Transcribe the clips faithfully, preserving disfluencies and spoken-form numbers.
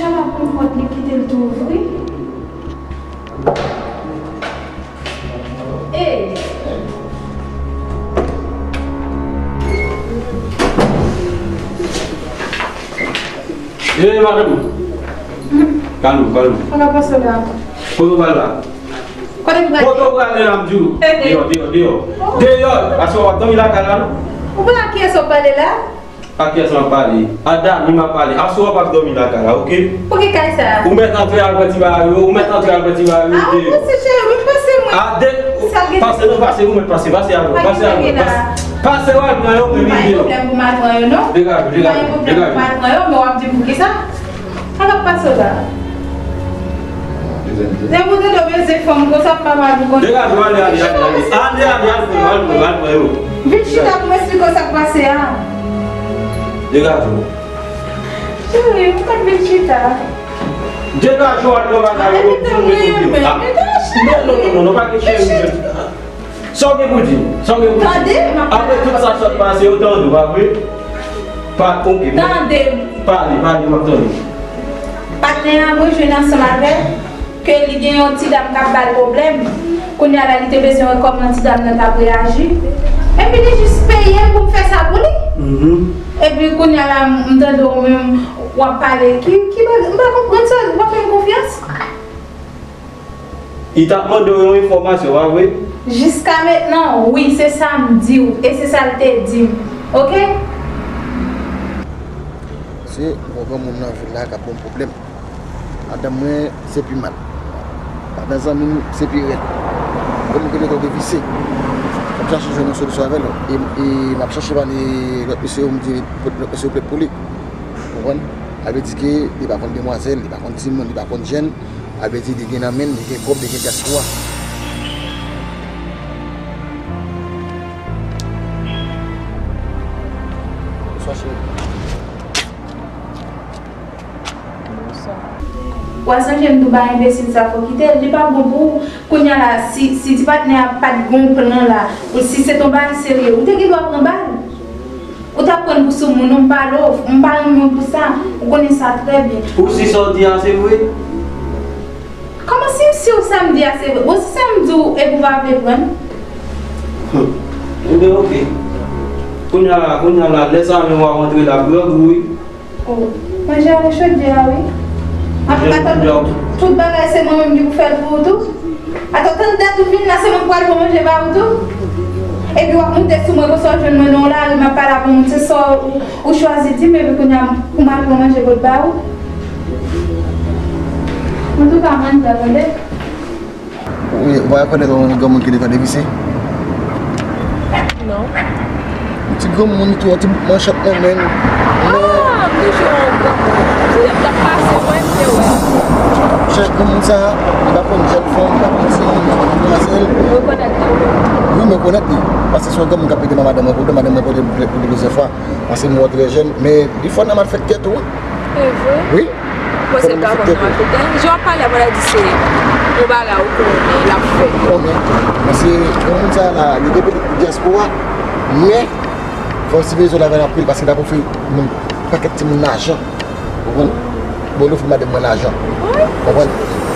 Ala pou pòt li kite l tou ouvri. Ey! Ey, madanm! Kalm ou, kalm ou. Sa k ap pase la? Kote w pral la? Kote m prale? Kote w prale la, m di w? Deyò, deyò, deyò. Deyò! Aswè w ap dòmi lakay la, non? Ou konn ak kiyès w ap pale la? Ak kiyès m ap pale? A Dani m ap pale. Aswè w p ap dòmi lakay la, oke? Pou ki kay sa? Ou mèt antre al pran ti bagay ou, ou mèt antre al pran ti bagay ou. A, ou panse cheri, ou panse mwen. A, de, pase non, pase, ou mèt pase, pase avè w, pase avè w, pase. Pase w al pran yo, men vide yo. M pa gen pwoblèm pou m al pran yo, non. Degaje w, degaje w, degaje w. M pa gen pwoblèm pou m al pran yo, men w ap di m pou ki sa? Sa k ap pase w la? Lè mwen tande w beze fanm konsa, m pa mal pou konnen. Degaje w, ale, ale, ale, ale. Ale, ale, al pran yo, al pran yo, al pran yo. Vin chita pou m esplike w sa k pase a. Degaje w. Cheri, ou pa t vin chita. Degaje w, al pran bagay yo, di m mete w. Non, non, non, non, non, pa gen cheri. Sa w gen pou di m? Sa w gen pou di m? Tande, m ap pale avè w. Apre tout sa k sot pase yo, tande w, pa vre? Pa, oke, men tande m. Pale, pale, m ap tande. Patnè a mwen jwenn ansanm avè l, ke li gen yon ti dam k ap ba l pwoblèm. Kounye a la, li te bezwen wè kòman ti dam nan t ap reyaji. Epi li jis peye m pou m fè sa pou li. Mhm. Epi kounye a la, m tande w menm, w ap pale. Ki, ki bagay? M pa konprann sa, ou pa fè m konfyans? Li t ap mande w yon enfòmasyon, pa vre? Jiska mentnan, wi, se sa m di w, e se sa l te di m. Oke? Se yon granmoun nan vil la k ap ban m pwoblèm. Madanm mwen, se pi mal. Madanm zanmi m, se pi rèd. Granmoun ki te twò visye. M ap chache jwenn yon solisyon avè l, e, e m ap chache pale lòt mesye yo, m di lòt mesye yo plent pou li. Ou konprann? Sa vle di ke li pa konn demwazèl, li pa konn timoun, li pa konn jèn. Sa vle di li gen nan men l, li gen kòb, li gen dyaspora. Bonswa, cheri. Bonswa. W a sonje m di w ba enbesil sa fò kite l, li p ap bon pou ou. Kounye a la, si, si ti patnè a pa t gen yon plan la, ou si se t yon bagay serye, ou te gen dwa pran bal. Ou t ap pran l pou soumoun, ou m pale w, m pa renmen w pou sa, ou konnen sa trè byen. Ou si sa w di a se vre? Kòman si m si w sa m di a se vre? Bon, si sa m di w epi w pa vle pran l? Hum. Ebyen, oke. Kounye a la, kounye a la, lè sa menm w ap antre la, grangou wi. Oh, manje a nan chodyè a wi. Ap, atann, tout bagay se mwen menm ki pou fè l pou ou tou. Atann, tann dat ou vin la, se mwen k pral pran manje ba ou tou. Epi w ap moute sou mwen konsa w jwenn mwen nan yon lari, m ap pale ak yon moun, se sa w, ou chwazi di m, epi kounye a pou m al pran manje pou l ba ou. Antouka, manje a tande. Wi, ou pa rekonèt yon granmoun ki te twò visye? Non. Yon ti granmoun, li tou, yon ti bout manchèt nan men l. Ah, m te jwe yon granmoun. Ti lè m t ap pase, mwen, m te wè. Chèf granmoun sa, li pa konn jèn fanm, li pa konn timoun, li pa konn demwazèl. Ou rekonèt li? Wi, m rekonèt li. Paske se yon granmoun k ap mete madanm mwen pwoblèm, madanm mwen pote l plent pou li plizyè fwa. Paske m wè w trè jèn, men li fò nan malfektè tou, wi. E vre? Wi. Bon, se ka konn malfektè. Jan w ap pale a, pa di se yon bagay ou konnen l ap fè. Konnen. Paske granmoun sa la, li gen peyi dyaspora, men fò w sipevize l avè l anpil, paske l ap ofri yon pakèt timoun lajan. Ou konprann? Bon, l ofri madanm mwen lajan. Wi. Konprann?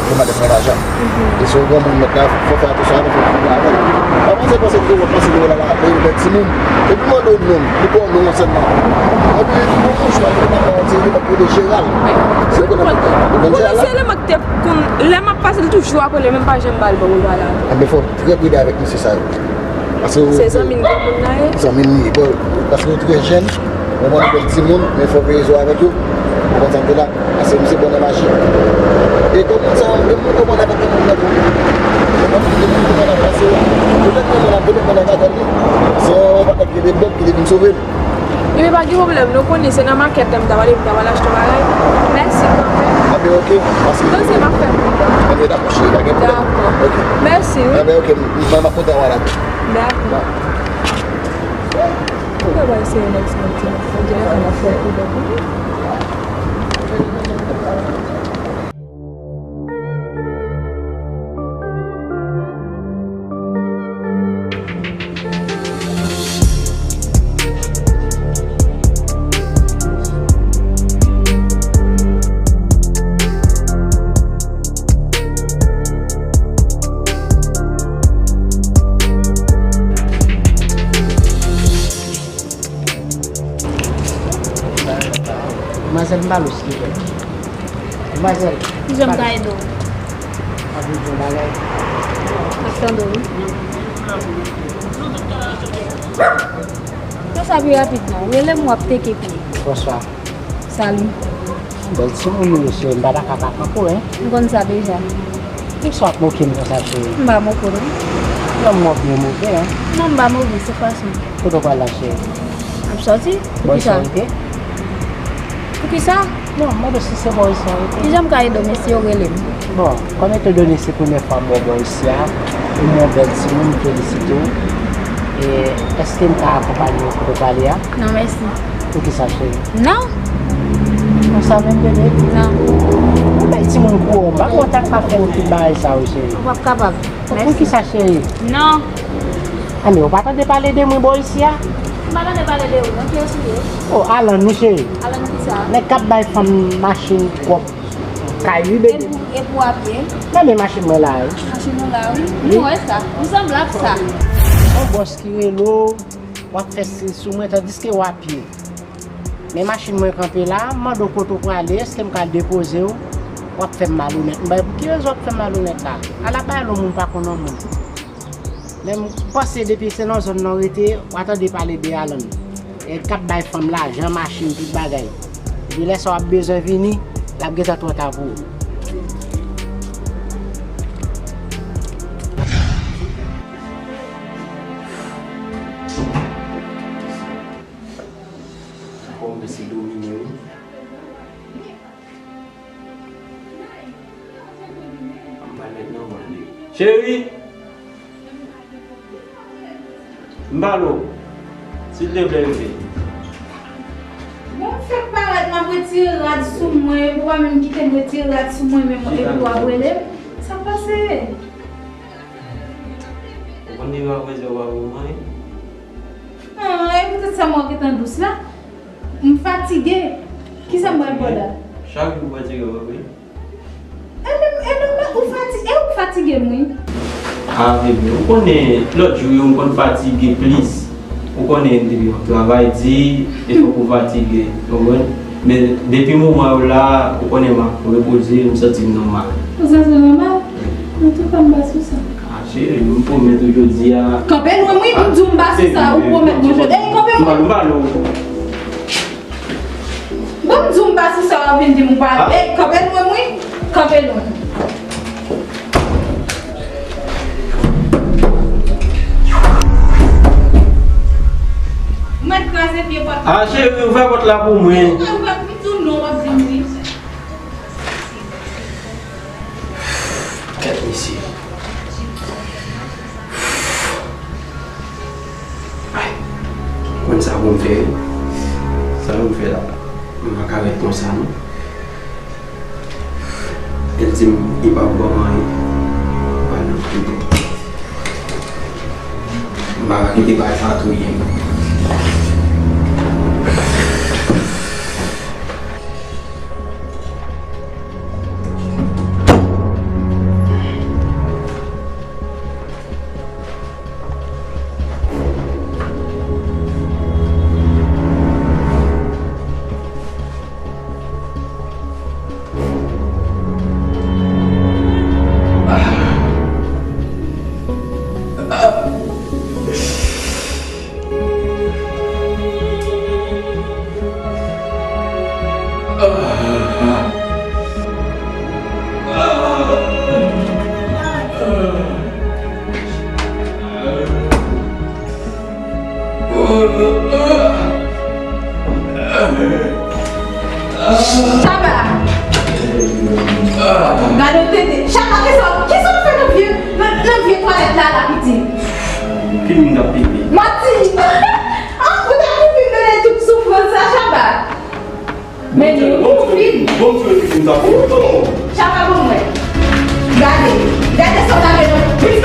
Pou madanm mwen lajan. Mhm. E se yon granmoun mèt la, fò fè atansyon avè l, fò fè avè l. Pa panse, panse ke w ap panse nou la, la, e, lè timoun. Epi mande w non, li ba w non an sèlman. Epi, bon, franchman, li pa ba w ti, li pa rele Jeral. Se konnen, ou konn Jeral la? Se eleman ki te konn, lè m ap pase, li toujou ap rele, men m pa janm ba l bon repa la. Enben, fò w trè pride avèk mesye sa yo. Paske w, se zanmi n granmoun nan ye? Zanmi n li ye. Bon, paske yo trè jèn, bon, bon, bèl timoun, men fò w veye zo avèk yo. Ou konprann sa m di w la? Paske misye bon nan maji. E granmoun sa, menm moun konprann avèk granmoun nan tou. Ou konprann? Menm moun konprann avèk paske petèt granmoun nan, petèt granmoun nan ka tann li. Se yon bagay ki te bèl, ki te vin sove l. Ebyen, pa gen pwoblèm, nou konnen se nan makèt la m ta pale, m ta pale achte yon bagay. Mèsi kanmenm. Enben, oke, paske. Panse m ap fè pou ou. Enben, dakò, cheri, pa gen pwoblèm. Dakò. Oke. Mèsi, wi. Enben, oke, m, m, m ap kontan wè w la. Dakò. Dakò. Ou ka bay se yon nèg sa, ti nèg sa, ti nèg sa, m ap fè yon koudè pou li. Sèl m pa lous ki fè. Demwazèl. Kijan m ka ede w? Ap di yon bagay. M ap tande w, wi. Fè sa pi rapid non. Rele m, w ap teke pi. Bonswa. Salut. Bèl timoun ou ye, cheri, m pa ta ka pa kanpe w, en. M konn sa deja. Poukisa w ap moke m konsa, cheri? M pa moke w, non. Non, m wè w byen move, en. Non, m pa move, se fason. Kote w pral la, cheri? M ap sòti. Poukisa? Bò sa w rete? Poukisa? Non, m mande w si se bò isi w rete. Kijan m ka ede w, mesye yo rele m? Bon, kòm etandone se premyè fwa m wè w bò isi a, ou yon bèl timoun, m felisite w. E èske m ka akonpanye w kote w prale a? Non, mèsi. Poukisa, cheri? Non. Konsa menm, bebe? Non. Ou bèl timoun kou, m pa konn sa k pa fè w tout bagay sa yo, cheri. Ou p ap kapab. Mèsi. Poukisa, cheri? Non. Anmè, ou pa tande pale de mwen bò isi a? M pa tande pale de ou, non, kiyès ou ye? Oh, Alan, wi, cheri. Alan kisa? Nèg k ap bay fanm machin twòp kay, wi, bebe. E pou, e pou w ap ye? Nan men machin mwen la, wi. Machin ou la, wi. Wi. M wè sa. Ou sanble ak sa. Yon bòs ki rele w, w ap fè siy sou mwen, tandiske w ap ye. Men machin mwen kanpe la, m mande w kote w prale, èske m ka al depoze w? W ap fè m malonèt. M bay, pou ki rezon w ap fè m malonèt la? Ala bagay lòt moun pa konn yon moun. Men m panse depi se nan zòn nan w rete, w a tande pale de Alan. E k ap bay fanm lajan, machin, tout bagay. Epi lè sa w ap bezwen vini, l ap gentan twò ta pou ou. Kòm se domine wi. An pa mèt nan mande. Cheri! M pale w. Silteplè, bebe. Bon, fèk parèt, m ap retire rad sou mwen, epi w pa menm kite m retire rad sou mwen, menm epi w ap rele m. Sa k pase? Ou konn depi aprezè ou pa pou mwen. Ah, e poutèt sa mwen gentan dous la. M fatige. Kisa m pral ba w la? Chak jou ou fatige, wi. E menm, e menm ou fati-, e ou k fatige m, wi. Ah, bebe, ou konnen lòt jou yo m konn fatige plis. Ou konnen depi w ap travay di, e fòk ou fatige, ou konprann? Men depi moman yo la, ou konnen m ap repoze, m santi m nòmal. Ou santi w nòmal? Antouka, m pa sou sa. Ah, cheri, m pwomèt ou jodi a. Kanpe lwen m wi, m di w m pa sou sa, ou pwomèt mwen jodi. Ey, kanpe lwen! M pale w. Bon, m di w m pa sou sa, w ap vin di m ou pa. Ey, kanpe lwen m wi, kanpe lwen. Mwen kraze pye pòt la. Ah, cheri, ouvè pòt la pou mwen. Ouvè, ouvè, m di w non, w ap di m wi. Gad mesye. Ay, konn sa pou m fè wi. Sa pou m fè la. M pa ka ret konsa non. El di m li p ap ban m anyen. Pa nan pito. M pa ka kite bagay sa touye m. Chaba! Gade w tete. Chaba, kisa, kisa w fè nan vye, nan, nan vye twalèt la, la, pitit? Ki moun k ap pipi? Mati! Ah, ou ta pipi, mele tout soufrans sa, Chaba. Men li, ou fin. Bon, bon, bon, bon, bon. Chaba, bon, mwen. Gade. Gade sa w ta gen nan pis